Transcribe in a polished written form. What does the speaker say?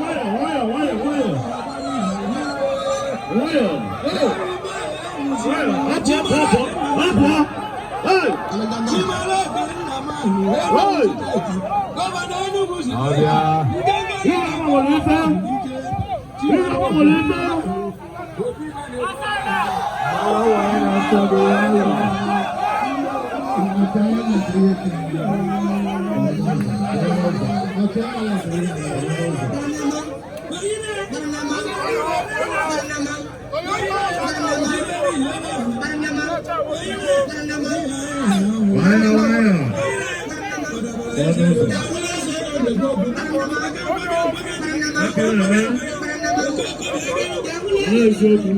Nwayọ, nwayọ, nwayọ. Nwayọ. Hey. Nwayọ. Hapụ, hapụ, hapụ. Hey. Hey. Ọbịa. Ihe ọma nwere ife. Ihe ọma nwere ife. Nwayọ, nwayọ. Ọnụ ụzọ. Aka na-eme. N'eziokwu.